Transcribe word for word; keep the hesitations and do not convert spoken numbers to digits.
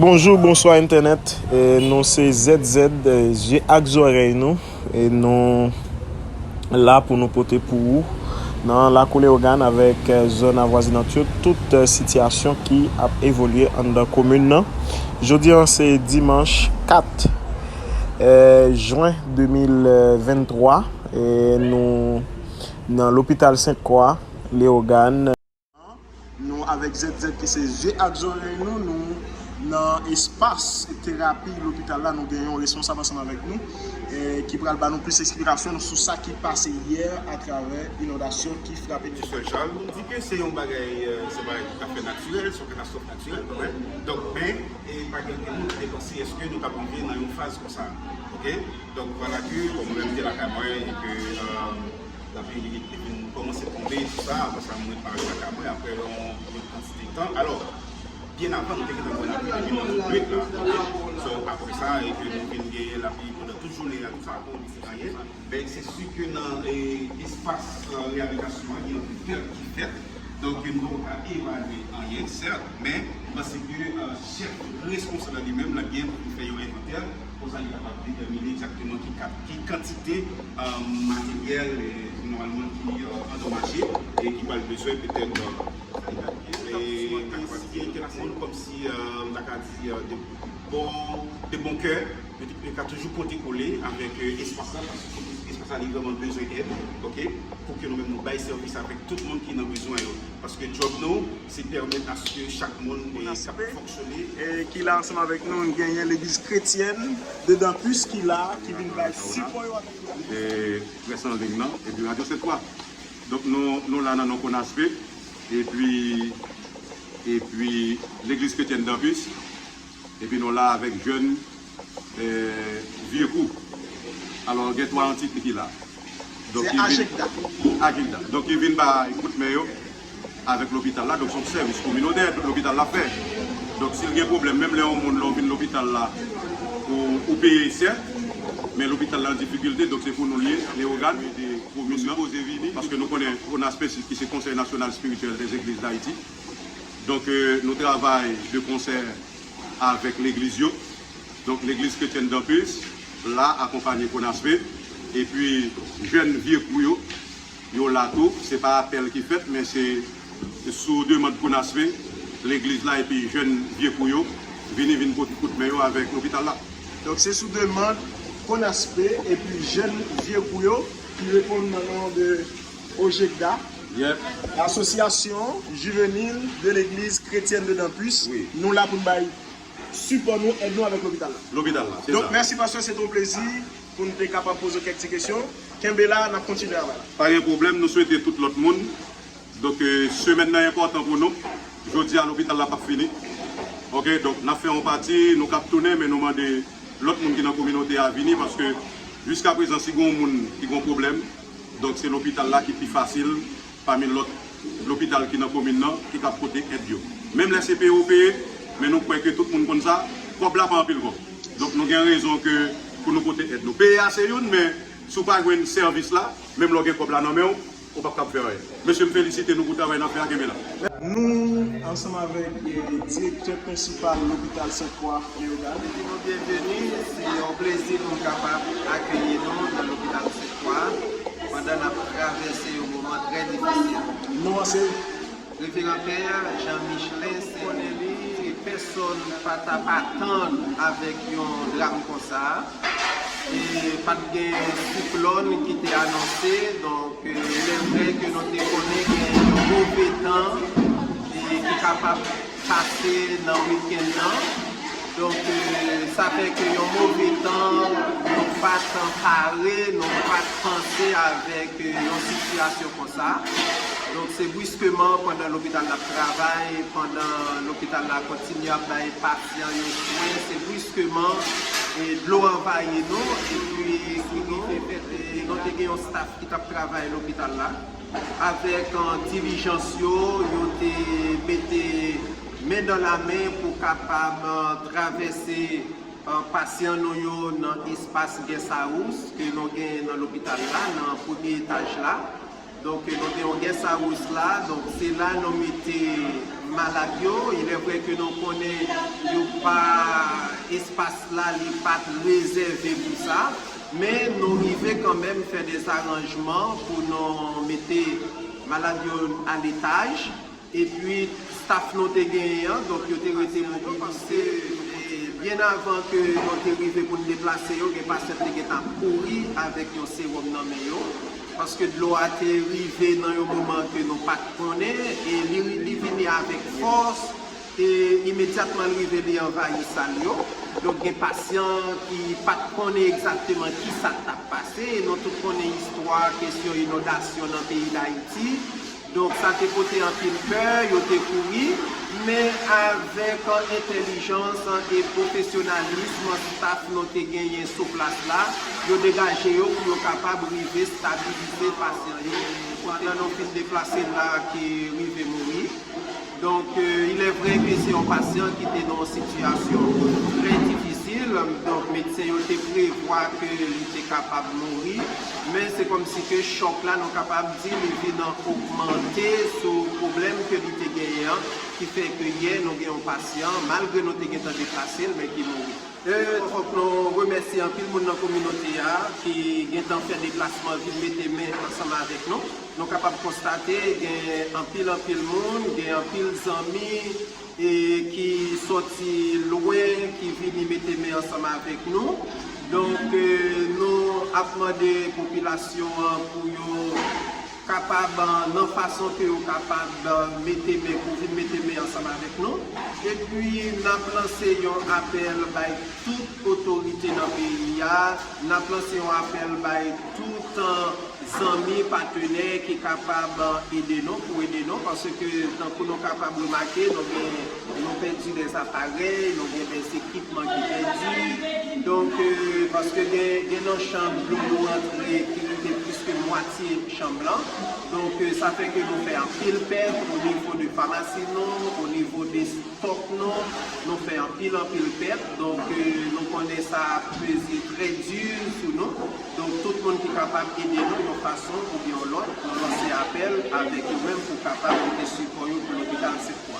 Bonjou, bonswa entènèt. E nou se Z Z, e, zye ak zòrèy nou. E nou la pou nou pote pou ou nan lakou Leyogàn avèk, e, zòn avwazinant yo, tout, e, sitiyasyon ki ap evolye anndan komin nan. Jodi a se dimanch kat, e, jen de mil venntwa. E nou nan lopital Sent Kwa, Leyogàn. Nou avèk Z Z ki se zye ak zòrèy nou, nou nan espas terapi lopital la, nou gen yon responsab ansanm avèk nou, e, ki pral ba nou plis eksplikasyon sou sa ki pase yè atravè inondasyon ki frape nou. Sè Charles, nou di ke se yon bagay, e, se bagay ki ta fè natirèl, se yon katastwòf natirèl kanmenm. Donk, men, e pa gen ankenn moun ki te panse èske nou t ap rive nan yon faz konsa. Oke? Donk, vwala ke, bon, mwen menm, m te lakay mwen, e ke, e, lapli li te vin kòmanse tonbe, tou sa, apre sa, mwen pa lakay mwen, apre yon, yon kantite tan. Alò, byen avan, nou te gentan gen lapli depi nan nwit la. So, apre sa, e ke nou vin gen lapli pandan tout jounen an, tou sa, ankò, nou te anyen. Men se si ke nan, e, espas, e, reyabilitasyon an, gen anpil pèt ki fèt. Donk, nou poko ka evalye anyen, sèt, men m panse ke, e, chèf responsab la li menm, l ap gen pou l fè yon envantè, konsa li kapab detèmine egzakteman ki ka-, ki kantite, e, materyèl, e, nòmalman ki, e, andomaje e ki pral bezwen petèt, e, e, si gen kèk moun kòmsi, e, m ta ka di, e, de bon, de bon kè, yo te, yo ka toujou pote kole avèk, e, espas la, paske espas la li vrèman bezwen èd, oke, pou ke nou menm nou bay sèvis avèk tout moun ki nan bezwen yo. Paske djòb nou, se pèmèt aske chak moun, e, kapab fonksyone. E ki la ansanm avèk nou, nou genyen Legliz Kretyèn de Dampus ki la, ki vin bay sipò yo avèk nou. E, près an liy nan, epi Radyo Sent Kwa. Donk, nou, nou la nan non Konaspe, epi, epi Legliz Kretyèn Dampus, epi nou la avèk jèn, e, Vye Kou. Alò, gen twa antite ki la. Donk, se ki vin Ajekda. Ajekda. Donk, ki vin bay kout men yo avèk lopital la. Donk, se yon sèvis kominotè lopital la fè. Donk, si l gen pwoblèm, menm lè yon moun, lè w vin lopital la, ou, ou peye, sèt, men lopital la an difikilte, donk se pou nou l ye, Leyogàn, ede komin nan, sipoze vini, paske nou konnen Konaspe, ki se Conseil National Spirituel des Églises d'Haïti. Donk, e, nou travay de konsè avèk legliz yo. Donk, Legliz Kretyèn Dampus la akonpanye Konaspe, epi jèn Vye Kou yo, yo la tou. Se pa apèl ki fèt, men se sou demann Konaspe, legliz la epi jèn Vye Kou yo vini vin pote kout men yo avèk lopital la. Donk, se sou demann Konaspe epi jèn Vye Kou yo ki reponn nan non de Ojegda, Yep. Association Juvénile de l'Église Chrétienne de Dampus. Wi. Nou la pou n bay sipò nou, èd nou avèk lopital la. Lopital la, se sa. Donk, mèsi, pastè, se te yon plezi pou n te kapab poze w kèk ti kesyon. Kenbe la, n ap kontinye travay la. Pa gen pwoblèm, nou swete tout lòt moun. Donk, e, semèn nan enpòtan pou nou. Jodi a, lopital la p ap fini. Oke, donk, n ap fè yon pati, nou k ap tounen, men nou mande lòt moun ki nan kominote a vini, paske jiskaprezan, si gen yon moun ki gen yon pwoblèm, donk, se lopital la ki pi fasil pami lòt lopital ki nan komin nan ki ka pote èd yo. Menm lè se peye w peye, men nou kwè ke tout moun konn sa, kòb la pa anpil kòb. Donk, nou gen rezon ke pou nou pote èd nou. Peye a se youn, men si w pa jwenn sèvis la, menm lè w gen kòb la nan men w, ou p ap kab fè anyen. Mesye, m felisite nou pou travay n ap fè a, kenbe la. Nou, ansanm avèk, e, direktè prensipal lopital Sent Kwa, Leyogàn. Di nou byenveni, se yon plezi pou m kapab akeyi nou nan lopital Sent Kwa pandan n ap travèse yon moman trè difisil. Non an se Reveran Pè Jean Michelin Saint-Louis, pèsòn pa t ap atann avèk yon dram konsa. E pa t gen siklòn ki te anonse, donk, e, il est vrai ke nou te konnen gen yon move tan, e, ki kapab pase nan wikenn nan. Donk, e, sa fè ke yon move tan, nou pa t pare, nou pa t panse avèk, e, yon sitiyasyon konsa. Donk, se briskeman, pandan lopital la ap travay, pandan lopital la kontinye ap bay pasyan yo swen, se briskeman, e, dlo anvayi nou, epi, e, nou te gen yon staf ki t ap travay lopital la. Avèk, e, dilijans yo, yo te mete men dan la men pou kapab, e, travèse, e, pasyan nou yo nan espas guest house ke nou gen nan lopital la, nan premye etaj la. Donk, nou gen yon guest house la. Donk, se la nou mete malad yo. Il est vrai que nou konnen yo pa, espas la li pa t rezève pou sa, men nou rive kanmenm fè des arrangements pou nou mete malad yo a letaj. Epi staff nou te genyen an, donk yo te rete mobilize. E byen avan ke nou te rive pou n deplase yo, gen pasyan te gentan kouri avèk yon sewòm nan men yo. Paske dlo a te rive nan yon moman ke nou pa t konnen, e li, li vini avèk fòs, e imedyatman l rive, li anvayi sal yo. Donk, gen pasyan ki pa t konnen egzakteman ki sa k t ap pase, e nou tout konnen istwa kesyon inondasyon nan peyi Dayiti. Donk, sa te pote anpil pè, yo te kouri, men avèk entèlijans e pwofesyonalism staff nou te genyen sou plas la, yo degaje yo pou yo kapab rive stabilize pasyan yo. Pandan nou fin deplase la ki rive mouri. Donk, euh, il est vrai que se yon pasyan ki te nan yon sitiyasyon trè difisil. Donk, medsen yo te prevwa ke li te kapab mouri, men se kòmsi ke chòk la, nou kapab di, li vin ogmante sou pwoblèm ke li te genyen an, ki fè ke yè nou gen yon pasyan, malgre nou te gentan deplase l, men ki mouri. Euh, fòk nou remèsye anpil moun nan kominote a ki gentan fè deplasman vin mete men ansanm avèk nou. Nou kapab konstate gen anpil, anpil moun, gen anpil zanmi, e ki sòti lwen, ki vini mete men ansanm avèk nou. Donk, euh, nou ap mande popilasyon an pou yo kapab, euh, nan fason ke yo kapab, euh, mete men, pou vin mete men ansanm avèk nou. Epi, n ap lanse yon apèl bay tout otorite nan peyi a, n ap lanse yon apèl bay tout, euh, zanmi, patenè ki kapab, euh, ede nou, pou ede nou, paske tankou nou kapab remake, nou gen, nou pèdi dè aparèy, nou gen dè ekipman ki pèdi. Donk, euh, paske gen, gen nan chanm dlo yo antre ki rive plis ke mwatye chanm lan. Donk, euh, sa fè ke nou fè anpil pèt o nivo de famasi nou, o nivo de stòk nou, nou fè anpil, anpil pèt. Donk, euh, nou konnen sa ap peze trè di sou nou. Donk, tout moun ki kapab ede nou yon fason oubyen yon lòt, nou lanse apèl avèk yo menm pou kapab pote sipò yo pou lopital Sent Kwa.